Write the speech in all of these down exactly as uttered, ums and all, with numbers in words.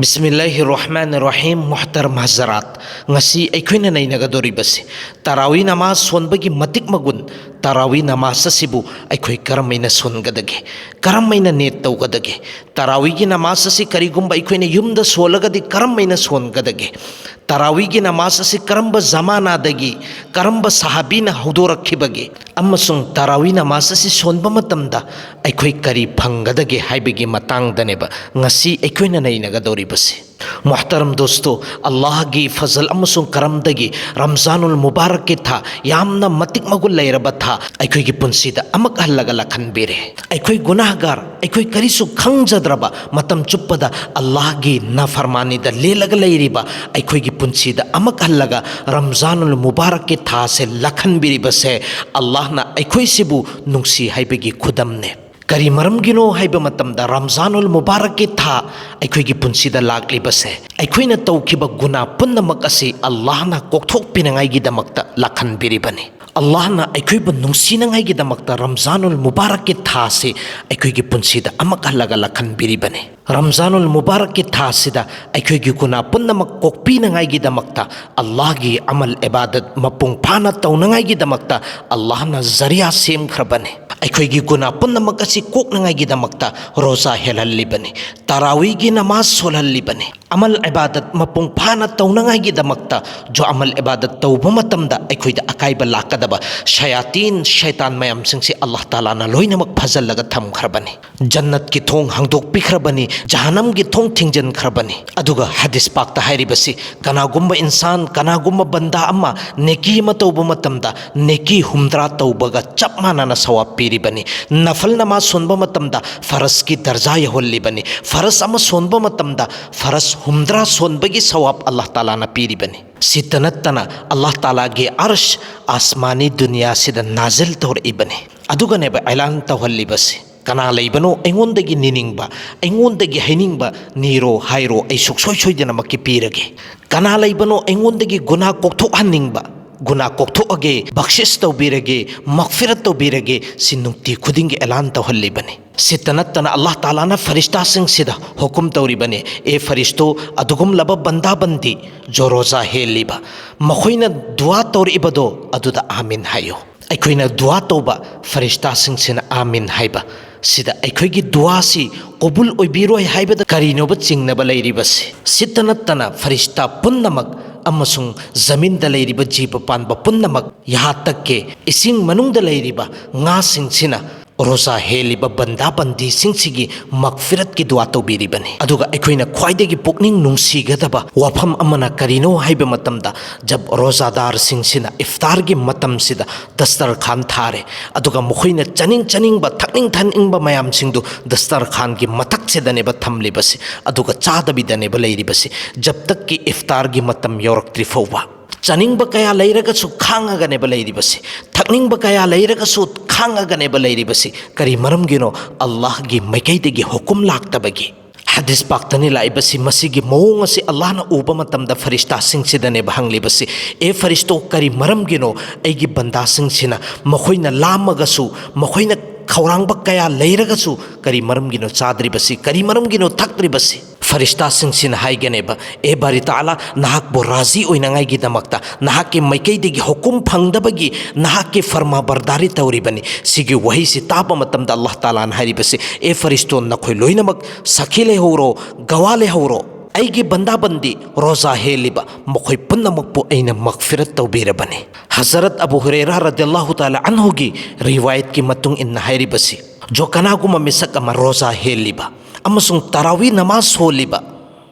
ꯕꯤꯁꯃꯤꯜꯂꯥꯍꯤꯔ ꯔꯍꯃꯥꯅꯤꯔ ꯔꯍꯤꯝ꯫ ꯃꯨꯍꯇꯔꯝ ꯍꯖꯔꯥꯠ, ꯉꯁꯤ ꯑꯩꯈꯣꯏꯅ ꯅꯩꯅꯒꯗꯧꯔꯤꯕꯁꯤ ꯇꯔꯥꯋꯤ ꯅꯃꯥꯖ ꯁꯣꯟꯕꯒꯤ ꯃꯇꯤꯛ ꯃꯒꯨꯟ, ꯇꯔꯥꯋꯤ ꯅꯃꯥꯖ ꯑꯁꯤꯕꯨ ꯑꯩꯈꯣꯏ ꯀꯔꯝꯍꯥꯏꯅ ꯁꯣꯟꯒꯗꯒꯦ, ꯀꯔꯝꯍꯥꯏꯅ ꯅꯤꯌꯠ ꯇꯧꯒꯗꯒꯦ, ꯇꯔꯥꯋꯤꯒꯤ ꯅꯃꯥꯖ ꯑꯁꯤ ꯀꯔꯤꯒꯨꯝꯕ ꯑꯩꯈꯣꯏꯅ ꯌꯨꯝꯗ ꯁꯣꯜꯂꯒꯗꯤ ꯀꯔꯝꯍꯥꯏꯅ ꯁꯣꯟꯒꯗꯒꯦ, ꯇꯔꯥꯋꯤꯒꯤ ꯅꯃꯥꯖ ꯑꯁꯤ ꯀꯔꯝꯕ ꯖꯃꯥꯅꯥꯗꯒꯤ, ꯀꯔꯝꯕ ꯁꯍꯥꯕꯤꯅ ꯍꯧꯗꯣꯔꯛꯈꯤꯕꯒꯦ, ꯑꯃꯁꯨꯡ ꯇꯔꯥꯋꯤ ꯅꯃꯥꯖ ꯑꯁꯤ ꯁꯣꯟꯕ ꯃꯇꯝꯗ ꯑꯩꯈꯣꯏ ꯀꯔꯤ ꯐꯪꯒꯗꯒꯦ ꯍꯥꯏꯕꯒꯤ ꯃꯇꯥꯡꯗꯅꯦꯕ ꯉꯁꯤ ꯑꯩꯈꯣꯏꯅ ꯅꯩꯅꯒꯗꯧꯔꯤꯕꯁꯦ꯫ ꯃꯨꯍꯇꯔꯝ ꯗꯣꯁꯇꯣ, ꯑꯜꯂꯥꯍꯒꯤ ꯐꯖꯜ ꯑꯃꯁꯨꯡ ꯀꯔꯝꯗꯒꯤ ꯔꯝꯖꯥꯅꯨꯜ ꯃꯨꯕꯥꯔꯛꯀꯤ ꯊꯥ, ꯌꯥꯝꯅ ꯃꯇꯤꯛ ꯃꯒꯨꯟ ꯂꯩꯔꯕ ꯊꯥ, ꯑꯩꯈꯣꯏꯒꯤ ꯄꯨꯟꯁꯤꯗ ꯑꯃꯨꯛ ꯍꯜꯂꯒ ꯂꯥꯛꯍꯟꯕꯤꯔꯦ꯫ ꯑꯩꯈꯣꯏ ꯒꯨꯅꯥꯍꯒꯥꯔ, ꯑꯩꯈꯣꯏ ꯀꯔꯤꯁꯨ ꯈꯪꯖꯗ꯭ꯔꯕ, ꯃꯇꯝ ꯆꯨꯞꯄꯗ ꯑꯜꯂꯥꯍꯒꯤ ꯅꯥꯐꯔꯃꯥꯅꯤꯗ ꯂꯦꯜꯂꯒ ꯂꯩꯔꯤꯕ ꯑꯩꯈꯣꯏꯒꯤ ꯄꯨꯟꯁꯤꯗ ꯑꯃꯨꯛ ꯍꯜꯂꯒ ꯔꯝꯖꯥꯅꯨꯜ ꯃꯨꯕꯥꯔꯛꯀꯤ ꯊꯥꯁꯦ ꯂꯥꯛꯍꯟꯕꯤꯔꯤꯕꯁꯦ ꯑꯜꯂꯥꯍꯅ ꯑꯩꯈꯣꯏꯁꯤꯕꯨ ꯅꯨꯡꯁꯤ ꯍꯥꯏꯕꯒꯤ ꯈꯨꯗꯝꯅꯦ꯫ ꯀꯔꯤ ꯃꯔꯝꯒꯤꯅꯣ ꯍꯥꯏꯕ ꯃꯇꯝꯗ, ꯔꯝꯖꯥꯅꯨꯜ ꯃꯨꯕꯥꯔꯛꯀꯤ ꯊꯥ ꯑꯩꯈꯣꯏꯒꯤ ꯄꯨꯟꯁꯤꯗ ꯂꯥꯛꯂꯤꯕꯁꯦ, ꯑꯩꯈꯣꯏꯅ ꯇꯧꯈꯤꯕ ꯒꯨꯅꯥ ꯄꯨꯝꯅꯃꯛ ꯑꯁꯤ ꯑꯜꯂꯥꯍꯅ ꯀꯣꯛꯊꯣꯛꯄꯤꯅꯉꯥꯏꯒꯤꯗꯃꯛꯇ ꯂꯥꯛꯍꯟꯕꯤꯔꯤꯕꯅꯤ꯫ ꯑꯜꯂꯥꯍꯅ ꯑꯩꯈꯣꯏꯕꯨ ꯅꯨꯡꯁꯤꯅꯉꯥꯏꯒꯤꯗꯃꯛꯇ ꯔꯝꯖꯥꯅꯨꯜ ꯃꯨꯕꯥꯔꯛꯀꯤ ꯊꯥꯁꯤ ꯑꯩꯈꯣꯏꯒꯤ ꯄꯨꯟꯁꯤꯗ ꯑꯃꯨꯛ ꯍꯜꯂꯒ ꯂꯥꯛꯍꯟꯕꯤꯔꯤꯕꯅꯤ꯫ ꯔꯝꯖꯥꯅꯨꯜ ꯃꯨꯕꯥꯔꯛꯀꯤ ꯊꯥꯁꯤꯗ ꯑꯩꯈꯣꯏꯒꯤ ꯒꯨꯅꯥ ꯄꯨꯝꯅꯃꯛ ꯀꯣꯛꯄꯤꯅꯉꯥꯏꯒꯤꯗꯃꯛꯇ ꯑꯜꯂꯥꯍꯒꯤ ꯑꯃꯜ ꯏꯕꯥꯗꯠ ꯃꯄꯨꯡ ꯐꯥꯅ ꯇꯧꯅꯉꯥꯏꯒꯤꯗꯃꯛꯇ ꯑꯜꯂꯥꯍꯅ ꯖꯔꯤꯌꯥ ꯁꯦꯝꯈ꯭ꯔꯕꯅꯤ꯫ ꯑꯩꯈꯣꯏꯒꯤ ꯒꯨꯅꯥ ꯄꯨꯝꯅꯃꯛ ꯑꯁꯤ ꯀꯣꯛꯅꯉꯥꯏꯒꯤꯗꯃꯛꯇ ꯔꯣꯖꯥ ꯍꯦꯜꯍꯜꯂꯤꯕꯅꯤ, ꯇꯔꯥꯋꯤꯒꯤ ꯅꯃꯥꯖ ꯁꯣꯜꯍꯜꯂꯤꯕꯅꯤ꯫ ꯑꯃꯜ ꯏꯕꯥꯗꯠ ꯃꯄꯨꯡ ꯐꯥꯅ ꯇꯧꯅꯉꯥꯏꯒꯤꯗꯃꯛꯇ, ꯖꯣ ꯑꯃꯜ ꯏꯕꯥꯗꯠ ꯇꯧꯕ ꯃꯇꯝꯗ ꯑꯩꯈꯣꯏꯗ ꯑꯀꯥꯏꯕ ꯂꯥꯛꯀꯗꯕ ꯁꯌꯥꯇꯤꯟ, ꯁꯩꯇꯥꯟ ꯃꯌꯥꯝꯁꯤꯡꯁꯤ ꯑꯜꯂꯥꯍ ꯇꯥꯂꯥꯅ ꯂꯣꯏꯅꯃꯛ ꯐꯖꯜꯂꯒ ꯊꯝꯈ꯭ꯔꯕꯅꯤ꯫ ꯖꯟꯅꯠꯀꯤ ꯊꯣꯡ ꯍꯥꯡꯗꯣꯛꯄꯤꯈ꯭ꯔꯕꯅꯤ, ꯖꯍꯥꯅꯝꯒꯤ ꯊꯣꯡ ꯊꯤꯡꯖꯤꯟꯈ꯭ꯔꯕꯅꯤ꯫ ꯑꯗꯨꯒ ꯍꯗꯤꯁ ꯄꯥꯛꯇ ꯍꯥꯏꯔꯤꯕꯁꯤ, ꯀꯅꯥꯒꯨꯝꯕ ꯏꯟꯁꯥꯟ, ꯀꯅꯥꯒꯨꯝꯕ ꯕꯟꯗꯥ ꯑꯃ ꯅꯦꯀꯤ ꯑꯃ ꯇꯧꯕ ꯃꯇꯝꯗ ꯅꯦꯀꯤ ꯍꯨꯝꯗ꯭ꯔꯥ ꯇꯧꯕꯒ ꯆꯞ ꯃꯥꯟꯅꯅ ꯁꯋꯥꯕ ꯄꯤꯔꯤꯕꯅꯤ꯫ ꯅꯐꯜ ꯅꯃꯥꯖ ꯁꯣꯟꯕ ꯃꯇꯝꯗ ꯐꯔꯖꯀꯤ ꯗꯔꯖꯥ ꯌꯧꯍꯜꯂꯤꯕꯅꯤ꯫ ꯐꯔꯖ ꯑꯃ ꯁꯣꯟꯕ ꯃꯇꯝꯗ ꯐꯔꯖ ꯍꯨꯝꯗ꯭ꯔꯥ ꯁꯣꯟꯕꯒꯤ ꯁꯋꯥꯕ ꯑꯜꯂꯥꯍ ꯇꯥꯂꯥꯅ ꯄꯤꯔꯤꯕꯅꯤ꯫ ꯁꯤꯇ ꯅꯠꯇꯅ ꯑꯜꯂꯥꯍ ꯇꯥꯂꯥꯒꯤ ꯑꯔꯁ ꯑꯥꯁꯃꯥꯅꯤ ꯗꯨꯅꯤꯌꯥꯁꯤꯗ ꯅꯥꯖꯤꯜ ꯇꯧꯔꯛꯏꯕꯅꯤ꯫ ꯑꯗꯨꯒꯅꯦꯕ ꯑꯦꯂꯥꯟ ꯇꯧꯍꯜꯂꯤꯕꯁꯤ, "ꯀꯅꯥ ꯂꯩꯕꯅꯣ ꯑꯩꯉꯣꯟꯗꯒꯤ ꯅꯤꯅꯤꯡꯕ, ꯑꯩꯉꯣꯟꯗꯒꯤ ꯍꯩꯅꯤꯡꯕ? ꯅꯤꯔꯣ ꯍꯥꯏꯔꯣ, ꯑꯩ ꯁꯨꯛꯁꯣꯏ ꯁꯣꯏꯗꯅꯃꯛꯀꯤ ꯄꯤꯔꯒꯦ꯫ ꯀꯅꯥ ꯂꯩꯕꯅꯣ ꯑꯩꯉꯣꯟꯗꯒꯤ ꯒꯨꯅꯥ ꯀꯣꯛꯊꯣꯛꯍꯟꯅꯤꯡꯕ, ꯒꯨꯅꯥ ꯀꯣꯛꯊꯣꯛꯑꯒꯦ, ꯕꯛꯁꯤꯁ ꯇꯧꯕꯤꯔꯒꯦ, ꯃꯛꯐꯤꯔꯠ ꯇꯧꯕꯤꯔꯒꯦ"? ꯁꯤ ꯅꯨꯡꯇꯤ ꯈꯨꯗꯤꯡꯒꯤ ꯑꯦꯂꯥꯟ ꯇꯧꯍꯜꯂꯤꯕꯅꯤ꯫ ꯁꯤꯇ ꯅꯠꯇꯅ ꯑꯜꯂꯥꯍ ꯇꯥꯂꯥꯅ ꯐꯔꯤꯁꯇꯥꯁꯤꯡꯁꯤꯗ ꯍꯨꯀꯨꯝ ꯇꯧꯔꯤꯕꯅꯤ, "ꯑꯦ ꯐꯔꯤꯁꯇꯣ, ꯑꯗꯨꯒꯨꯝꯂꯕ ꯕꯟꯗꯥ ꯕꯟꯗꯤ ꯖꯣ ꯔꯣꯖꯥ ꯍꯦꯜꯂꯤꯕ, ꯃꯈꯣꯏꯅ ꯗꯨꯋꯥ ꯇꯧꯔꯛꯏꯕꯗꯣ ꯑꯗꯨꯗ ꯑꯥꯃꯤꯟ ꯍꯥꯏꯌꯨ"꯫ ꯑꯩꯈꯣꯏꯅ ꯗꯨꯋꯥ ꯇꯧꯕ, ꯐꯔꯤꯁꯇꯥꯁꯤꯡꯁꯤꯅ ꯑꯥꯃꯤꯟ ꯍꯥꯏꯕ, ꯁꯤꯗ ꯑꯩꯈꯣꯏꯒꯤ ꯗꯨꯋꯥꯁꯤ ꯀꯕꯨꯜ ꯑꯣꯏꯕꯤꯔꯣꯏ ꯍꯥꯏꯕꯗ ꯀꯔꯤꯅꯣꯕ ꯆꯤꯡꯅꯕ ꯂꯩꯔꯤꯕꯁꯤ? ꯁꯤꯇ ꯅꯠꯇꯅ ꯐꯔꯤꯁꯇꯥ ꯄꯨꯝꯅꯃꯛ ꯑꯃꯁꯨꯡ ꯖꯃꯤꯟꯗ ꯂꯩꯔꯤꯕ ꯖꯤꯕ ꯄꯥꯟꯕ ꯄꯨꯝꯅꯃꯛ, ꯌꯍꯥ ꯇꯛ ꯀꯦ ꯏꯁꯤꯡ ꯃꯅꯨꯡꯗ ꯂꯩꯔꯤꯕ ꯉꯥꯁꯤꯡꯁꯤꯅ ꯔꯣꯖꯥ ꯍꯦꯜꯂꯤꯕ ꯕꯟꯗꯥ ꯕꯟꯗꯤꯁꯤꯡꯁꯤꯒꯤ ꯃꯒꯐꯤꯔꯠꯀꯤ ꯗꯨꯋꯥ ꯇꯧꯕꯤꯔꯤꯕꯅꯤ꯫ ꯑꯗꯨꯒ ꯑꯩꯈꯣꯏꯅ ꯈ꯭ꯋꯥꯏꯗꯒꯤ ꯄꯨꯛꯅꯤꯡ ꯅꯨꯡꯁꯤꯒꯗꯕ ꯋꯥꯐꯝ ꯑꯃꯅ ꯀꯔꯤꯅꯣ ꯍꯥꯏꯕ ꯃꯇꯝꯗ, ꯖꯕ ꯔꯣꯖꯥꯗꯥꯔꯁꯤꯡꯁꯤꯅ ꯏꯐꯇꯥꯔꯒꯤ ꯃꯇꯝꯁꯤꯗ ꯗꯁꯇꯔꯈꯥꯟ ꯊꯥꯔꯦ, ꯑꯗꯨꯒ ꯃꯈꯣꯏꯅ ꯆꯥꯅꯤꯡ ꯆꯥꯅꯤꯡꯕ, ꯊꯛꯅꯤꯡ ꯊꯛꯅꯤꯡꯕ ꯃꯌꯥꯝꯁꯤꯡꯗꯨ ꯗꯁꯇꯔꯈꯥꯟꯒꯤ ꯃꯊꯛꯁꯤꯗꯅꯦꯕ ꯊꯝꯂꯤꯕꯁꯤ, ꯑꯗꯨꯒ ꯆꯥꯗꯕꯤꯗꯅꯦꯕ ꯂꯩꯔꯤꯕꯁꯤ, ꯖꯕ ꯇꯛ ꯀꯤ ꯏꯐꯇꯥꯔꯒꯤ ꯃꯇꯝ ꯌꯧꯔꯛꯇ꯭ꯔꯤ ꯐꯥꯎꯕ꯫ ꯆꯥꯅꯤꯡꯕ ꯀꯌꯥ ꯂꯩꯔꯒꯁꯨ ꯈꯥꯡꯉꯒꯅꯦꯕ ꯂꯩꯔꯤꯕꯁꯤ, ꯊꯛꯅꯤꯡꯕ ꯀꯌꯥ ꯂꯩꯔꯒꯁꯨ ꯈꯥꯡꯉꯒꯅꯦꯕ ꯂꯩꯔꯤꯕꯁꯤ꯫ ꯀꯔꯤ ꯃꯔꯝꯒꯤꯅꯣ? ꯑꯜꯂꯥꯍꯒꯤ ꯃꯥꯏꯀꯩꯗꯒꯤ ꯍꯨꯀꯨꯝ ꯂꯥꯛꯇꯕꯒꯤ꯫ ꯍꯗꯤꯁ ꯄꯥꯛꯇꯅꯤ ꯂꯥꯛꯏꯕꯁꯤ꯫ ꯃꯁꯤꯒꯤ ꯃꯑꯣꯡ ꯑꯁꯤ ꯑꯜꯂꯥꯍꯅ ꯎꯕ ꯃꯇꯝꯗ ꯐꯔꯤꯁꯇꯥꯁꯤꯡꯁꯤꯗꯅꯦꯕ ꯍꯪꯂꯤꯕꯁꯤ, "ꯑꯦ ꯐꯔꯤꯁꯇꯣ, ꯀꯔꯤ ꯃꯔꯝꯒꯤꯅꯣ ꯑꯩꯒꯤ ꯕꯟꯗꯥꯁꯤꯡꯁꯤꯅ, ꯃꯈꯣꯏꯅ ꯂꯥꯝꯃꯒꯁꯨ, ꯃꯈꯣꯏꯅ ꯈꯧꯔꯥꯡꯕ ꯀꯌꯥ ꯂꯩꯔꯒꯁꯨ, ꯀꯔꯤ ꯃꯔꯝꯒꯤꯅꯣ ꯆꯥꯗ꯭ꯔꯤꯕꯁꯤ? ꯀꯔꯤ ꯃꯔꯝꯒꯤꯅꯣ ꯊꯛꯇ꯭ꯔꯤꯕꯁꯤ?" ꯐꯔꯤꯁꯇꯥꯁꯤꯡꯁꯤꯅ ꯍꯥꯏꯒꯅꯦꯕ, "ꯑꯦ ꯕꯥꯔꯤ ꯇꯥꯂꯥ, ꯅꯍꯥꯛꯄꯨ ꯔꯥꯖꯤ ꯑꯣꯏꯅꯉꯥꯏꯒꯤꯗꯃꯛꯇ ꯅꯍꯥꯛꯀꯤ ꯃꯥꯏꯀꯩꯗꯒꯤ ꯍꯨꯀꯨꯝ ꯐꯪꯗꯕꯒꯤ ꯅꯍꯥꯛꯀꯤ ꯐꯔꯃꯥꯕꯔꯗꯥꯔꯤ ꯇꯧꯔꯤꯕꯅꯤ"꯫ ꯁꯤꯒꯤ ꯋꯥꯍꯩꯁꯤ ꯇꯥꯕ ꯃꯇꯝꯗ ꯑꯜꯂꯥꯍ ꯇꯥꯂꯥꯅ ꯍꯥꯏꯔꯤꯕꯁꯤ, "ꯑꯦ ꯐꯔꯤꯁꯇꯣ, ꯅꯈꯣꯏ ꯂꯣꯏꯅꯃꯛ ꯁꯥꯈꯤ ꯂꯩꯍꯧꯔꯣ, ꯒꯋꯥ ꯂꯩꯍꯧꯔꯣ꯫ ꯑꯩꯒꯤ ꯕꯟꯗꯥ ꯕꯟꯗꯤ ꯔꯣꯖꯥ ꯍꯦꯜꯂꯤꯕ ꯃꯈꯣꯏ ꯄꯨꯝꯅꯃꯛꯄꯨ ꯑꯩꯅ ꯃꯒꯐꯤꯔꯠ ꯇꯧꯕꯤꯔꯕꯅꯤ"꯫ ꯍꯖꯔꯠ ꯑꯕꯨ ꯍꯨꯔꯦꯔꯥ ꯔꯗꯤꯌꯜꯂꯥꯍꯨ ꯇꯥꯂꯥ ꯑꯟꯍꯨꯒꯤ ꯔꯤꯋꯥꯌꯠꯀꯤ ꯃꯇꯨꯡ ꯏꯟꯅ ꯍꯥꯏꯔꯤꯕꯁꯤ, ꯖꯣ ꯀꯅꯥꯒꯨꯝꯕ ꯃꯤꯁꯛ ꯑꯃ ꯔꯣꯖꯥ ꯍꯦꯜꯂꯤꯕ ꯑꯃꯁꯨꯡ ꯇꯔꯥꯋꯤ ꯅꯃꯥꯖ ꯁꯣꯜꯂꯤꯕ,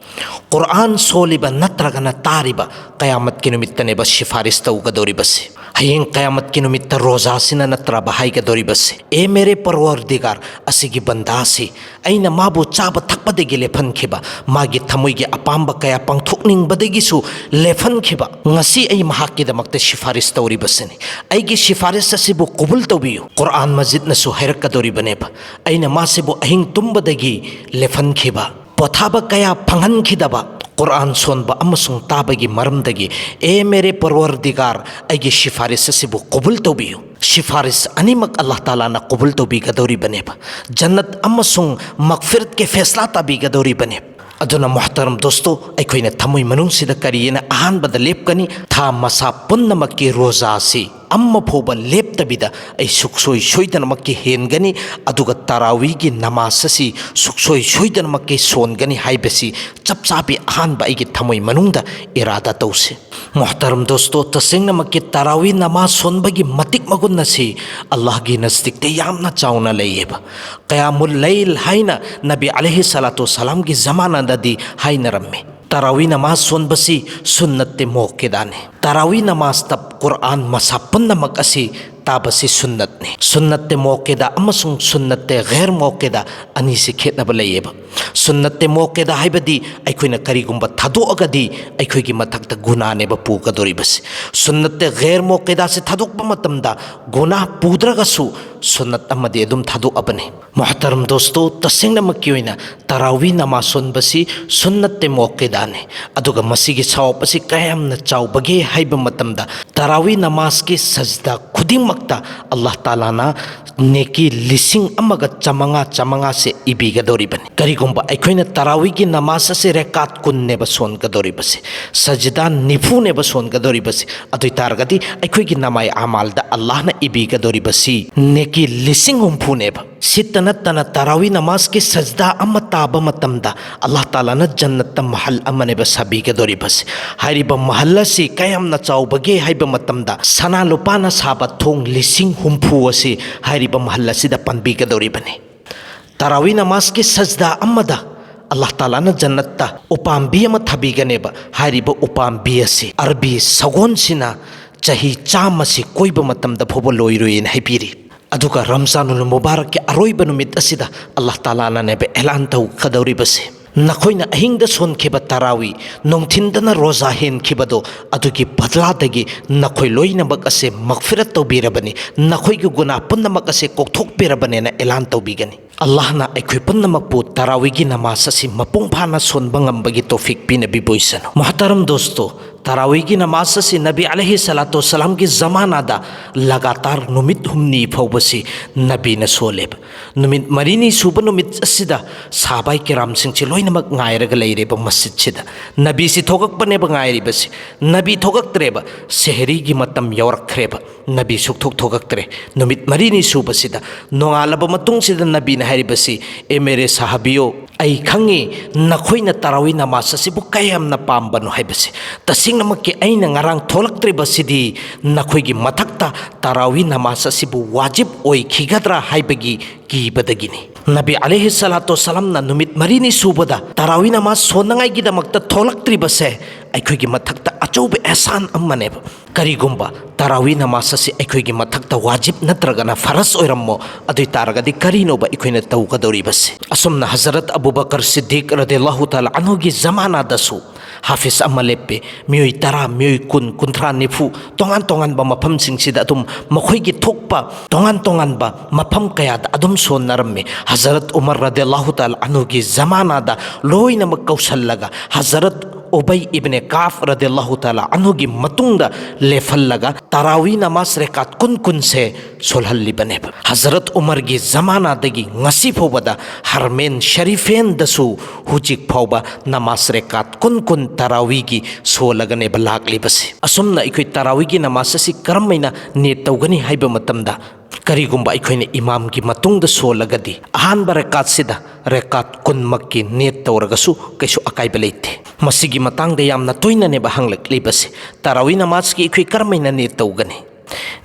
ꯀꯨꯔꯥꯟ ꯁꯣꯜꯂꯤꯕ ꯅꯠꯇ꯭ꯔꯒꯅ ꯇꯥꯔꯤꯕ, ꯀꯌꯥꯃꯠꯀꯤ ꯅꯨꯃꯤꯠꯇꯅꯦꯕ ꯁꯤꯐꯥꯔꯤꯁ ꯇꯧꯒꯗꯧꯔꯤꯕꯁꯤ꯫ ꯍꯌꯦꯡ ꯀꯌꯥꯃꯠꯀꯤ ꯅꯨꯃꯤꯠꯇ ꯔꯣꯖꯥꯁꯤꯅ ꯅꯠꯇ꯭ꯔꯕ ꯍꯥꯏꯒꯗꯧꯔꯤꯕꯁꯤ, "ꯑꯦ ꯃꯦꯔꯦ ꯄꯔꯋꯔꯗꯤꯒꯥꯔ, ꯑꯁꯤꯒꯤ ꯕꯟꯗꯥꯁꯤ, ꯑꯩꯅ ꯃꯥꯕꯨ ꯆꯥꯕ ꯊꯛꯄꯗꯒꯤ ꯂꯦꯞꯍꯟꯈꯤꯕ, ꯃꯥꯒꯤ ꯊꯃꯣꯏꯒꯤ ꯑꯄꯥꯝꯕ ꯀꯌꯥ ꯄꯥꯡꯊꯣꯛꯅꯤꯡꯕꯗꯒꯤꯁꯨ ꯂꯦꯞꯍꯟꯈꯤꯕ, ꯉꯁꯤ ꯑꯩ ꯃꯍꯥꯛꯀꯤꯗꯃꯛꯇ ꯁꯤꯐꯥꯔꯤꯁ ꯇꯧꯔꯤꯕꯁꯤꯅꯤ꯫ ꯑꯩꯒꯤ ꯁꯤꯐꯥꯔꯤꯁ ꯑꯁꯤꯕꯨ ꯀꯕꯨꯜ ꯇꯧꯕꯤꯌꯨ"꯫ ꯀꯨꯔꯥꯟ ꯃꯖꯤꯗꯅꯁꯨ ꯍꯥꯏꯔꯛꯀꯗꯧꯔꯤꯕꯅꯦꯕ, "ꯑꯩꯅ ꯃꯥꯁꯤꯕꯨ ꯑꯍꯤꯡ ꯇꯨꯝꯕꯗꯒꯤ ꯂꯦꯞꯍꯟꯈꯤꯕ, ꯄꯣꯊꯥꯕ ꯀꯌꯥ ꯐꯪꯍꯟꯈꯤꯗꯕ, ꯀꯨꯔꯥꯟ ꯁꯣꯟꯕ ꯑꯃꯁꯨꯡ ꯇꯥꯕꯒꯤ ꯃꯔꯝꯗꯒꯤ, ꯑꯦ ꯃꯦꯔꯦ ꯄꯔꯋꯔꯗꯤꯒꯥꯔ, ꯑꯩꯒꯤ ꯁꯤꯐꯥꯔꯤꯁ ꯑꯁꯤꯕꯨ ꯀꯕꯨꯜ ꯇꯧꯕꯤꯌꯨ꯫ ꯁꯤꯐꯥꯔꯤꯁ ꯑꯅꯤꯃꯛ ꯑꯜꯂꯥꯍ ꯇꯥꯂꯥꯅ ꯀꯕꯨꯜ ꯇꯧꯕꯤꯒꯗꯧꯔꯤꯕꯅꯦꯕ꯫ ꯖꯟꯅꯠ ꯑꯃꯁꯨꯡ ꯃꯒꯐꯤꯔꯠꯀꯤ ꯐꯦꯁꯂꯥ ꯇꯥꯕꯤꯒꯗꯧꯔꯤꯕꯅꯦꯕ꯫ ꯑꯗꯨꯅ ꯃꯨꯍꯇꯔꯝ ꯗꯣꯁꯇꯣ, ꯑꯩꯈꯣꯏꯅ ꯊꯃꯣꯏ ꯃꯅꯨꯡꯁꯤꯗ ꯀꯔꯤꯅ ꯑꯍꯥꯟꯕꯗ ꯂꯦꯞꯀꯅꯤ? ꯊꯥ ꯃꯁꯥ ꯄꯨꯝꯅꯃꯛꯀꯤ ꯔꯣꯖꯥ ꯑꯁꯤ ꯑꯃ ꯐꯥꯎꯕ ꯂꯦꯞꯇꯕꯤꯗ ꯑꯩ ꯁꯨꯛꯁꯣꯏ ꯁꯣꯏꯗꯅꯃꯛꯀꯤ ꯍꯦꯟꯒꯅꯤ, ꯑꯗꯨꯒ ꯇꯔꯥꯋꯤꯒꯤ ꯅꯃꯥꯖ ꯑꯁꯤ ꯁꯨꯛꯁꯣꯏ ꯁꯣꯏꯗꯅꯃꯛꯀꯤ ꯁꯣꯟꯒꯅꯤ ꯍꯥꯏꯕꯁꯤ ꯆꯞ ꯆꯥꯕꯤ ꯑꯍꯥꯟꯕ ꯑꯩꯒꯤ ꯊꯃꯣꯏ ꯃꯅꯨꯡꯗ ꯏꯔꯥꯗꯥ ꯇꯧꯁꯤ꯫ ꯃꯨꯍꯇꯔꯝ ꯗꯣꯁꯇꯣ, ꯇꯁꯦꯡꯅꯃꯛꯀꯤ ꯇꯔꯥꯋꯤ ꯅꯃꯥꯖ ꯁꯣꯟꯕꯒꯤ ꯃꯇꯤꯛ ꯃꯒꯨꯟ ꯑꯁꯤ ꯑꯜꯂꯥꯍꯒꯤ ꯅꯖꯗꯤꯛꯇ ꯌꯥꯝꯅ ꯆꯥꯎꯅ ꯂꯩꯌꯦꯕ꯫ ꯀꯌꯥꯃꯨꯜ ꯂꯩꯜ ꯍꯥꯏꯅ ꯅꯕꯤ ꯑꯂꯩꯍꯤ ꯁꯂꯥꯇꯨ ꯁꯂꯥꯝꯒꯤ ꯖꯃꯥꯅꯥꯗꯗꯤ ꯍꯥꯏꯅꯔꯝꯃꯤ꯫ ꯇꯔꯥꯋꯤ ꯅꯃꯥꯖ ꯁꯣꯟꯕꯁꯤ ꯁꯨꯟꯅꯠꯇꯦ ꯃꯣꯛꯀꯦꯗꯥꯅꯤ꯫ ꯇꯔꯥꯋꯤ ꯅꯃꯥꯖꯇ ꯀꯨꯔꯥꯟ ꯃꯁꯥ ꯄꯨꯝꯅꯃꯛ ꯑꯁꯤ ꯇꯥꯕꯁꯤ ꯁꯨꯟꯅꯠꯅꯤ꯫ ꯁꯨꯟꯅꯠꯇꯦ ꯃꯣꯛꯀꯦꯗꯥ ꯑꯃꯁꯨꯡ ꯁꯨꯟꯅꯠꯇꯦ ꯒꯩꯔ ꯃꯣꯛꯀꯦꯗꯥ ꯑꯅꯤꯁꯤ ꯈꯦꯠꯅꯕ ꯂꯩꯌꯦꯕ꯫ ꯁꯨꯟꯅꯠꯇꯦ ꯃꯣꯛꯀꯦꯗꯥ ꯍꯥꯏꯕꯗꯤ ꯑꯩꯈꯣꯏꯅ ꯀꯔꯤꯒꯨꯝꯕ ꯊꯥꯗꯣꯛꯑꯒꯗꯤ ꯑꯩꯈꯣꯏꯒꯤ ꯃꯊꯛꯇ ꯒꯨꯅꯥꯅꯦꯕ ꯄꯨꯒꯗꯧꯔꯤꯕꯁꯤ꯫ ꯁꯨꯟꯅꯠꯇꯦ ꯒꯩꯔ ꯃꯣꯛꯀꯦꯗꯥꯁꯤ ꯊꯥꯗꯣꯛꯄ ꯃꯇꯝꯗ ꯒꯨꯅꯥ ꯄꯨꯗ꯭ꯔꯒꯁꯨ ꯁꯨꯟꯅꯠ ꯑꯃꯗꯤ ꯑꯗꯨꯝ ꯊꯥꯗꯣꯛꯑꯕꯅꯤ꯫ ꯃꯨꯍꯇꯔꯝ ꯗꯣꯁꯇꯣ, ꯇꯁꯦꯡꯅꯃꯛꯀꯤ ꯑꯣꯏꯅ ꯇꯔꯥꯋꯤ ꯅꯃꯥꯖ ꯁꯣꯟꯕꯁꯤ ꯁꯨꯟꯅꯠꯇꯦ ꯃꯣꯛꯀꯦꯗꯥꯅꯤ꯫ ꯑꯗꯨꯒ ꯃꯁꯤꯒꯤ ꯁꯋꯥꯕ ꯑꯁꯤ ꯀꯌꯥꯝꯅ ꯆꯥꯎꯕꯒꯦ ꯍꯥꯏꯕ ꯃꯇꯝꯗ, ꯇꯔꯥꯋꯤ ꯅꯃꯥꯖꯀꯤ ꯁꯖꯗꯥ ꯈꯨꯗꯤꯡꯃꯛꯇ ꯑꯜꯂꯥꯍ ꯇꯥꯂꯥꯅ ꯅꯦꯀꯤ ꯂꯤꯁꯤꯡ ꯑꯃꯒ ꯆꯥꯃꯉꯥ, ꯆꯥꯃꯉꯥꯁꯦ ꯏꯕꯤꯒꯗꯧꯔꯤꯕꯅꯤ꯫ ꯀꯔꯤꯒꯨꯝꯕ ꯑꯩꯈꯣꯏꯅ ꯇꯔꯥꯋꯤꯒꯤ ꯅꯃꯥꯖ ꯑꯁꯤ ꯔꯦꯀꯥꯠ ꯀꯨꯟꯅꯦꯕ ꯁꯣꯟꯒꯗꯧꯔꯤꯕꯁꯤ, ꯁꯖꯗꯥ ꯅꯤꯐꯨꯅꯦꯕ ꯁꯣꯟꯒꯗꯧꯔꯤꯕꯁꯤ, ꯑꯗꯨ ꯑꯣꯏ ꯇꯥꯔꯒꯗꯤ ꯑꯩꯈꯣꯏꯒꯤ ꯅꯃꯥꯏ ꯑꯃꯥꯜꯗ ꯑꯜꯂꯥꯍꯅ ꯏꯕꯤꯒꯗꯧꯔꯤꯕꯁꯤ ꯅꯦꯀꯤ ꯂꯤꯁꯤꯡ ꯍꯨꯝꯐꯨꯅꯦꯕ꯫ ꯁꯤꯠꯇ ꯅꯠꯇꯅ ꯇꯔꯥꯋꯤ ꯅꯃꯥꯖꯀꯤ ꯁꯖꯗꯥ ꯑꯃ ꯇꯥꯕ ꯃꯇꯝꯗ ꯑꯜꯂꯥꯍ ꯇꯥꯂꯥꯅ ꯖꯟꯅꯠꯇ ꯃꯍꯜ ꯑꯃꯅꯦꯕ ꯁꯥꯕꯤꯒꯗꯧꯔꯤꯕꯁꯤ꯫ ꯍꯥꯏꯔꯤꯕ ꯃꯍꯜ ꯑꯁꯤ ꯀꯌꯥꯝꯅ ꯆꯥꯎꯕꯒꯦ ꯍꯥꯏꯕ ꯃꯇꯝꯗ ꯁꯅꯥ ꯂꯨꯄꯥꯅ ꯁꯥꯕ ꯊꯣꯡ ꯂꯤꯁꯤꯡ ꯍꯨꯝꯐꯨ ꯑꯁꯤ ꯍꯥꯏꯔꯤꯕ ꯃꯍꯜ ꯑꯁꯤꯗ ꯄꯥꯟꯕꯤꯒꯗꯧꯔꯤꯕꯅꯤ꯫ ꯇꯔꯥꯋꯤ ꯅꯃꯥꯖꯀꯤ ꯁꯖꯗꯥ ꯑꯃꯗ ꯑꯜꯂꯥꯍ ꯇꯥꯂꯥꯅ ꯖꯟꯅꯠꯇ ꯎꯄꯥꯝꯕꯤ ꯑꯃ ꯊꯥꯕꯤꯒꯅꯦꯕ꯫ ꯍꯥꯏꯔꯤꯕ ꯎꯄꯥꯝꯕꯤ ꯑꯁꯤ ꯑꯔꯕꯤ ꯁꯒꯣꯜꯁꯤꯅ ꯆꯍꯤ ꯆꯥꯝꯃꯁꯤ ꯀꯣꯏꯕ ꯃꯇꯝꯗ ꯐꯥꯎꯕ ꯂꯣꯏꯔꯣꯏꯅ ꯍꯥꯏꯕꯤꯔꯤ꯫ ꯑꯗꯨꯒ ꯔꯝꯖꯥꯅꯨꯜ ꯃꯨꯕꯥꯔꯛꯀꯤ ꯑꯔꯣꯏꯕ ꯅꯨꯃꯤꯠ ꯑꯁꯤꯗ ꯑꯜꯂꯥꯍ ꯇꯥꯂꯥꯅꯅꯦꯕ ꯑꯦꯂꯥꯟ ꯇꯧꯒꯗꯧꯔꯤꯕꯁꯦ, "ꯅꯈꯣꯏꯅ ꯑꯍꯤꯡꯗ ꯁꯣꯟꯈꯤꯕ ꯇꯔꯥꯋꯤ, ꯅꯨꯡꯊꯤꯟꯗꯅ ꯔꯣꯖꯥ ꯍꯦꯟꯈꯤꯕꯗꯣ, ꯑꯗꯨꯒꯤ ꯕꯗꯂꯥꯗꯒꯤ ꯅꯈꯣꯏ ꯂꯣꯏꯅꯃꯛ ꯑꯁꯦ ꯃꯒꯐꯤꯔꯠ ꯇꯧꯕꯤꯔꯕꯅꯤ, ꯅꯈꯣꯏꯒꯤ ꯒꯨꯅꯥ ꯄꯨꯝꯅꯃꯛ ꯑꯁꯦ ꯀꯣꯛꯊꯣꯛꯄꯤꯔꯕꯅꯦꯅ" ꯑꯦꯂꯥꯟ ꯇꯧꯕꯤꯒꯅꯤ꯫ ꯑꯜꯂꯥꯍꯅ ꯑꯩꯈꯣꯏ ꯄꯨꯝꯅꯃꯛꯄꯨ ꯇꯔꯥꯋꯤꯒꯤ ꯅꯃꯥꯖ ꯑꯁꯤ ꯃꯄꯨꯡ ꯐꯥꯅ ꯁꯣꯟꯕ ꯉꯝꯕꯒꯤ ꯇꯧꯐꯤꯛ ꯄꯤꯅꯕꯤꯕ ꯑꯣꯏꯁꯅꯨ꯫ ꯃꯨꯍꯇꯔꯝ ꯗꯣꯁꯇꯣ, ꯇꯔꯥꯋꯤꯒꯤ ꯅꯃꯥꯖ ꯑꯁꯤ ꯅꯕꯤ ꯑꯂꯩꯍꯤ ꯁꯂꯥꯇꯨ ꯁꯂꯥꯝꯒꯤ ꯖꯃꯥꯅꯥꯗ ꯂꯒꯥꯇꯥꯔ ꯅꯨꯃꯤꯠ ꯍꯨꯝꯅꯤ ꯐꯥꯎꯕꯁꯤ ꯅꯕꯤꯅ ꯁꯣꯜꯂꯦꯕ꯫ ꯅꯨꯃꯤꯠ ꯃꯔꯤꯅꯤ ꯁꯨꯕ ꯅꯨꯃꯤꯠ ꯑꯁꯤꯗ ꯁꯥꯍꯥꯕꯥꯏ ꯀꯤꯔꯥꯝꯁꯤꯡꯁꯤ ꯂꯣꯏꯅꯃꯛ ꯉꯥꯏꯔꯒ ꯂꯩꯔꯦꯕ ꯃꯁꯖꯤꯗꯁꯤꯗ꯫ ꯅꯕꯤꯁꯤ ꯊꯣꯛꯂꯛꯄꯅꯦꯕ ꯉꯥꯏꯔꯤꯕꯁꯤ꯫ ꯅꯕꯤ ꯊꯣꯛꯂꯛꯇ꯭ꯔꯦꯕ, ꯁꯦꯍꯔꯤꯒꯤ ꯃꯇꯝ ꯌꯧꯔꯛꯈ꯭ꯔꯦꯕ꯫ ꯅꯕꯤ ꯁꯨꯛꯊꯣꯛ ꯊꯣꯛꯂꯛꯇ꯭ꯔꯦ꯫ ꯅꯨꯃꯤꯠ ꯃꯔꯤꯅꯤ ꯁꯨꯕꯁꯤꯗ, ꯅꯣꯡꯉꯥꯜꯂꯕ ꯃꯇꯨꯡꯁꯤꯗ ꯅꯕꯤꯅ ꯍꯥꯏꯔꯤꯕꯁꯤ, "ꯑꯦ ꯃꯦꯔꯦ ꯁꯥꯍꯥꯕꯤꯌꯣ, ꯑꯩ ꯈꯪꯉꯤ ꯅꯈꯣꯏꯅ ꯇꯔꯥꯋꯤ ꯅꯃꯥꯖ ꯑꯁꯤꯕꯨ ꯀꯌꯥꯝꯅ ꯄꯥꯝꯕꯅꯣ ꯍꯥꯏꯕꯁꯤ꯫ ꯇꯁꯦꯡꯅꯃꯛꯀꯤ ꯑꯩꯅ ꯉꯔꯥꯡ ꯊꯣꯛꯂꯛꯇ꯭ꯔꯤꯕꯁꯤꯗꯤ ꯅꯈꯣꯏꯒꯤ ꯃꯊꯛꯇ ꯇꯔꯥꯋꯤ ꯅꯃꯥꯖ ꯑꯁꯤꯕꯨ ꯋꯥꯖꯤꯕ ꯑꯣꯏꯈꯤꯒꯗ꯭ꯔꯥ ꯍꯥꯏꯕꯒꯤ ꯀꯤꯕꯗꯒꯤꯅꯤ"꯫ ꯅꯕꯤ ꯑꯂꯩꯍꯤ ꯁꯂꯥꯇꯨ ꯁꯂꯥꯝꯅ ꯅꯨꯃꯤꯠ ꯃꯔꯤꯅꯤ ꯁꯨꯕꯗ ꯇꯔꯥꯋꯤ ꯅꯃꯥꯖ ꯁꯣꯟꯅꯉꯥꯏꯒꯤꯗꯃꯛꯇ ꯊꯣꯛꯂꯛꯇ꯭ꯔꯤꯕꯁꯦ ꯑꯩꯈꯣꯏꯒꯤ ꯃꯊꯛꯇ ꯑꯆꯧꯕ ꯑꯦꯍꯁꯥꯟ ꯑꯃꯅꯦꯕ꯫ ꯀꯔꯤꯒꯨꯝꯕ ꯇꯔꯥꯋꯤ ꯅꯃꯥꯖ ꯑꯁꯤ ꯑꯩꯈꯣꯏꯒꯤ ꯃꯊꯛꯇ ꯋꯥꯖꯤꯕ ꯅꯠꯇ꯭ꯔꯒꯅ ꯐꯔꯖ ꯑꯣꯏꯔꯝꯃꯣ, ꯑꯗꯨ ꯑꯣꯏ ꯇꯥꯔꯒꯗꯤ ꯀꯔꯤꯅꯣꯕ ꯑꯩꯈꯣꯏꯅ ꯇꯧꯒꯗꯧꯔꯤꯕꯁꯦ? ꯑꯁꯨꯝꯅ ꯍꯖꯔꯠ ꯑꯕꯨ ꯕꯀꯔ ꯁꯤꯗꯤꯛ ꯔꯗꯤꯌꯜꯂꯥꯍꯨ ꯇꯥꯂꯥ ꯑꯟꯍꯨꯒꯤ ꯖꯃꯥꯅꯥꯗꯁꯨ ꯍꯥꯐꯤꯖ ꯑꯃ ꯂꯦꯞꯄꯤ꯫ ꯃꯤꯑꯣꯏ ꯇꯔꯥ, ꯃꯤꯑꯣꯏ ꯀꯨꯟ, ꯀꯨꯟꯊ꯭ꯔꯥ, ꯅꯤꯐꯨ, ꯇꯣꯉꯥꯟ ꯇꯣꯉꯥꯟꯕ ꯃꯐꯝꯁꯤꯡꯁꯤꯗ ꯑꯗꯨꯝ ꯃꯈꯣꯏꯒꯤ ꯊꯣꯛꯄ ꯇꯣꯉꯥꯟ ꯇꯣꯉꯥꯟꯕ ꯃꯐꯝ ꯀꯌꯥꯗ ꯑꯗꯨꯝ ꯁꯣꯟꯅꯔꯝꯃꯤ꯫ ꯍꯖꯔꯠ ꯎꯃꯔ ꯔꯗꯤꯌꯜꯂꯥꯍꯨ ꯇꯥꯂꯥ ꯑꯟꯍꯨꯒꯤ ꯖꯃꯥꯅꯥꯗ ꯂꯣꯏꯅꯃꯛ ꯀꯧꯁꯜꯂꯒ ꯍꯖꯔꯠ ꯎꯕꯩ ꯏꯕꯅꯦ ꯀꯥꯐ ꯔꯗꯤꯌꯜꯂꯥꯍꯨ ꯇꯥꯂꯥ ꯑꯟꯍꯨꯒꯤ ꯃꯇꯨꯡꯗ ꯂꯦꯞꯍꯜꯂꯒ ꯇꯔꯥꯋꯤ ꯅꯃꯥꯖ ꯔꯦꯀꯥꯠ ꯀꯨꯟ ꯀꯨꯟꯁꯦ ꯁꯣꯜꯍꯜꯂꯤꯕꯅꯦꯕ꯫ ꯍꯖꯔꯠ ꯎꯃꯔꯒꯤ ꯖꯃꯥꯅꯥꯗꯒꯤ ꯉꯁꯤ ꯐꯥꯎꯕꯗ ꯍꯔꯃꯦꯟ ꯁꯔꯤꯐꯦꯟꯗꯁꯨ ꯍꯧꯖꯤꯛ ꯐꯥꯎꯕ ꯅꯃꯥꯖ ꯔꯦꯀꯥꯠ ꯀꯨꯟ ꯀꯨꯟ ꯇꯔꯥꯋꯤꯒꯤ ꯁꯣꯜꯂꯒꯅꯦꯕ ꯂꯥꯛꯂꯤꯕꯁꯦ꯫ ꯑꯁꯨꯝꯅ ꯑꯩꯈꯣꯏ ꯇꯔꯥꯋꯤꯒꯤ ꯅꯃꯥꯖ ꯑꯁꯤ ꯀꯔꯝꯍꯥꯏꯅ ꯅꯤꯌꯠ ꯇꯧꯒꯅꯤ ꯍꯥꯏꯕ ꯃꯇꯝꯗ, ꯀꯔꯤꯒꯨꯝꯕ ꯑꯩꯈꯣꯏꯅ ꯏꯃꯥꯝꯒꯤ ꯃꯇꯨꯡꯗ ꯁꯣꯜꯂꯒꯗꯤ ꯑꯍꯥꯟꯕ ꯔꯦꯀꯥꯠꯁꯤꯗ ꯔꯦꯀꯥꯠ ꯀꯨꯟꯃꯛꯀꯤ ꯅꯤꯌꯠ ꯇꯧꯔꯒꯁꯨ ꯀꯩꯁꯨ ꯑꯀꯥꯏꯕ ꯂꯩꯇꯦ꯫ ꯃꯁꯤꯒꯤ ꯃꯇꯥꯡꯗ ꯌꯥꯝꯅ ꯇꯣꯏꯅꯅꯦꯕ ꯍꯪꯂꯛꯂꯤꯕꯁꯦ, "ꯇꯔꯥꯋꯤ ꯅꯃꯥꯖꯀꯤ ꯑꯩꯈꯣꯏ ꯀꯔꯝꯍꯥꯏꯅ ꯅꯤꯌꯠ ꯇꯧꯒꯅꯤ?"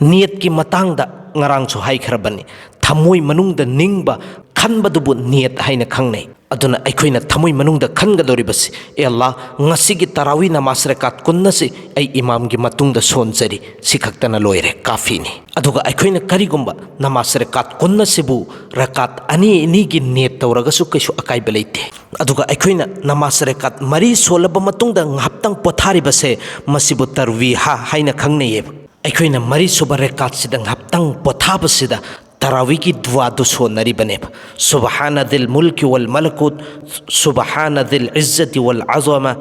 ꯅꯤꯌꯠꯀꯤ ꯃꯇꯥꯡꯗ ꯉꯔꯥꯡꯁꯨ ꯍꯥꯏꯈ꯭ꯔꯕꯅꯤ, ꯊꯃꯣꯏ ꯃꯅꯨꯡꯗ ꯅꯤꯡꯕ ꯈꯟꯕꯗꯨꯕꯨ ꯅꯤꯌꯠ ꯍꯥꯏꯅ ꯈꯪꯅꯩ꯫ ꯑꯗꯨꯅ ꯑꯩꯈꯣꯏꯅ ꯊꯃꯣꯏ ꯃꯅꯨꯡꯗ ꯈꯟꯒꯗꯧꯔꯤꯕꯁꯤ, "ꯑꯦ ꯑꯜꯂꯥ, ꯉꯁꯤꯒꯤ ꯇꯔꯥꯋꯤ ꯅꯃꯥꯖ ꯔꯦꯀꯥꯠ ꯀꯨꯟ ꯑꯁꯤ ꯑꯩ ꯏꯃꯥꯝꯒꯤ ꯃꯇꯨꯡꯗ ꯁꯣꯟꯖꯔꯤ, ꯁꯤ ꯈꯛꯇꯅ ꯂꯣꯏꯔꯦ, ꯀꯥꯐꯤꯅꯤ"꯫ ꯑꯗꯨꯒ ꯑꯩꯈꯣꯏꯅ ꯀꯔꯤꯒꯨꯝꯕ ꯅꯃꯥꯖ ꯔꯦꯀꯥꯠ ꯀꯨꯟ ꯑꯁꯤꯕꯨ ꯔꯦꯀꯥꯠ ꯑꯅꯤ ꯑꯅꯤꯒꯤ ꯅꯤꯌꯠ ꯇꯧꯔꯒꯁꯨ ꯀꯩꯁꯨ ꯑꯀꯥꯏꯕ ꯂꯩꯇꯦ꯫ ꯑꯗꯨꯒ ꯑꯩꯈꯣꯏꯅ ꯅꯃꯥꯖ ꯔꯦꯀꯥꯠ ꯃꯔꯤ ꯁꯣꯜꯂꯕ ꯃꯇꯨꯡꯗ ꯉꯥꯏꯍꯥꯛꯇꯪ ꯄꯣꯊꯥꯔꯤꯕꯁꯦ, ꯃꯁꯤꯕꯨ ꯇꯔꯋꯤꯍꯥ ꯍꯥꯏꯅ ꯈꯪꯅꯩꯌꯦꯕ꯫ ꯑꯩꯈꯣꯏꯅ ꯃꯔꯤꯁꯨꯕ ꯔꯦꯀꯥꯠꯁꯤꯗ ꯉꯥꯏꯍꯥꯛꯇꯪ ꯄꯣꯊꯥꯕꯁꯤꯗ ꯇꯔꯥꯋꯤꯒꯤ ꯗꯨꯋꯥꯗꯨ ꯁꯣꯟꯅꯔꯤꯕꯅꯦꯕ꯫ سبحان ذي الملك والملكوت، سبحان ذي العزة والعظمة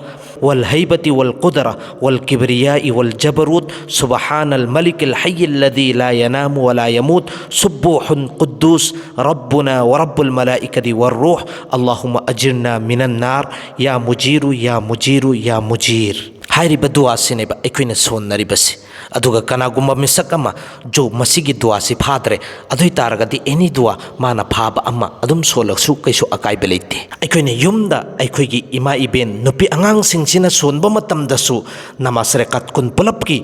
والهيبة والقدرة والكبرياء والجبروت، سبحان الملك الحي الذي لا ينام ولا يموت، سبوح قدوس ربنا ورب الملائكة والروح، اللهم أجرنا من النار، يا مجير يا مجير يا مجير꯫ ꯍꯥꯏꯔꯤꯕ ꯗꯨꯋꯥꯁꯤꯅꯦꯕ ꯑꯩꯈꯣꯏꯅ ꯁꯣꯟꯅꯔꯤꯕꯁꯤ꯫ ꯑꯗꯨꯒ ꯀꯅꯥꯒꯨꯝꯕ ꯃꯤꯁꯛ ꯑꯃ ꯖꯣ ꯃꯁꯤꯒꯤ ꯗꯨꯋꯥꯁꯤ ꯐꯥꯗ꯭ꯔꯦ, ꯑꯗꯨ ꯑꯣꯏ ꯇꯥꯔꯒꯗꯤ ꯑꯦꯅꯤ ꯗꯨꯋꯥ ꯃꯥꯅ ꯐꯥꯕ ꯑꯃ ꯑꯗꯨꯝ ꯁꯣꯜꯂꯁꯨ ꯀꯩꯁꯨ ꯑꯀꯥꯏꯕ ꯂꯩꯇꯦ꯫ ꯑꯩꯈꯣꯏꯅ ꯌꯨꯝꯗ ꯑꯩꯈꯣꯏꯒꯤ ꯏꯃꯥ ꯏꯕꯦꯟ ꯅꯨꯄꯤ ꯑꯉꯥꯡꯁꯤꯡꯁꯤꯅ ꯁꯣꯟꯕ ꯃꯇꯝꯗꯁꯨ ꯅꯃꯥꯖ ꯔꯦꯀꯥꯠ ꯀꯨꯟ ꯄꯨꯂꯞꯀꯤ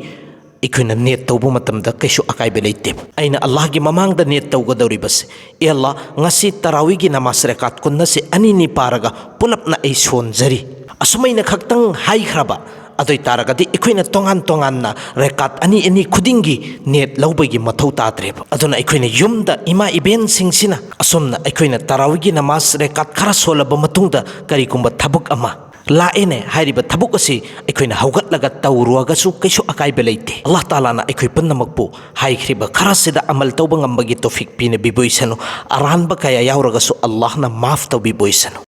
ꯑꯩꯈꯣꯏꯅ ꯅꯤꯌꯠ ꯇꯧꯕ ꯃꯇꯝꯗ ꯀꯩꯁꯨ ꯑꯀꯥꯏꯕ ꯂꯩꯇꯦ꯫ ꯑꯩꯅ ꯑꯜꯂꯥꯍꯒꯤ ꯃꯃꯥꯡꯗ ꯅꯤꯌꯠ ꯇꯧꯒꯗꯧꯔꯤꯕꯁꯦ, "ꯑꯦ ꯑꯜꯂꯥꯍ, ꯉꯁꯤ ꯇꯔꯥꯋꯤꯒꯤ ꯅꯃꯥꯖ ꯔꯦꯀꯥꯠ ꯀꯨꯟ ꯑꯁꯤ ꯑꯅꯤꯅꯤ ꯄꯥꯔꯒ ꯄꯨꯂꯞꯅ ꯑꯩ ꯁꯣꯟꯖꯔꯤ"꯫ ꯑꯁꯨꯃꯥꯏꯅ ꯈꯛꯇꯪ ꯍꯥꯏꯈ꯭ꯔꯕ ꯑꯗꯨ ꯑꯣꯏ ꯇꯥꯔꯒꯗꯤ ꯑꯩꯈꯣꯏꯅ ꯇꯣꯉꯥꯟ ꯇꯣꯉꯥꯟꯅ ꯔꯦꯀꯥꯠ ꯑꯅꯤ ꯑꯅꯤ ꯈꯨꯗꯤꯡꯒꯤ ꯅꯤꯌꯠ ꯂꯧꯕꯒꯤ ꯃꯊꯧ ꯇꯥꯗ꯭ꯔꯦꯕ꯫ ꯑꯗꯨꯅ ꯑꯩꯈꯣꯏꯅ ꯌꯨꯝꯗ ꯏꯃꯥ ꯏꯕꯦꯟꯁꯤꯡꯁꯤꯅ ꯑꯁꯨꯝꯅ ꯑꯩꯈꯣꯏꯅ ꯇꯔꯥꯋꯤꯒꯤ ꯅꯃꯥꯖ ꯔꯦꯀꯥꯠ ꯈꯔ ꯁꯣꯜꯂꯕ ꯃꯇꯨꯡꯗ ꯀꯔꯤꯒꯨꯝꯕ ꯊꯕꯛ ꯑꯃ ꯂꯥꯛꯑꯦꯅꯦ ꯍꯥꯏꯔꯤꯕ ꯊꯕꯛ ꯑꯁꯤ ꯑꯩꯈꯣꯏꯅ ꯍꯧꯒꯠꯂꯒ ꯇꯧꯔꯨꯔꯒꯁꯨ ꯀꯩꯁꯨ ꯑꯀꯥꯏꯕ ꯂꯩꯇꯦ꯫ ꯑꯜꯂꯥꯍ ꯇꯥꯂꯥꯅ ꯑꯩꯈꯣꯏ ꯄꯨꯝꯅꯃꯛꯄꯨ ꯍꯥꯏꯈ꯭ꯔꯤꯕ ꯈꯔꯁꯤꯗ ꯑꯃꯜ ꯇꯧꯕ ꯉꯝꯕꯒꯤ ꯇꯧꯐꯤꯛ ꯄꯤꯅꯕꯤꯕ ꯑꯣꯏꯁꯅꯨ꯫ ꯑꯔꯥꯟꯕ ꯀꯌꯥ ꯌꯥꯎꯔꯒꯁꯨ ꯑꯜꯂꯥꯍꯅ ꯃꯥꯐ ꯇꯧꯕꯤꯕ ꯑꯣꯏꯁꯅꯨ꯫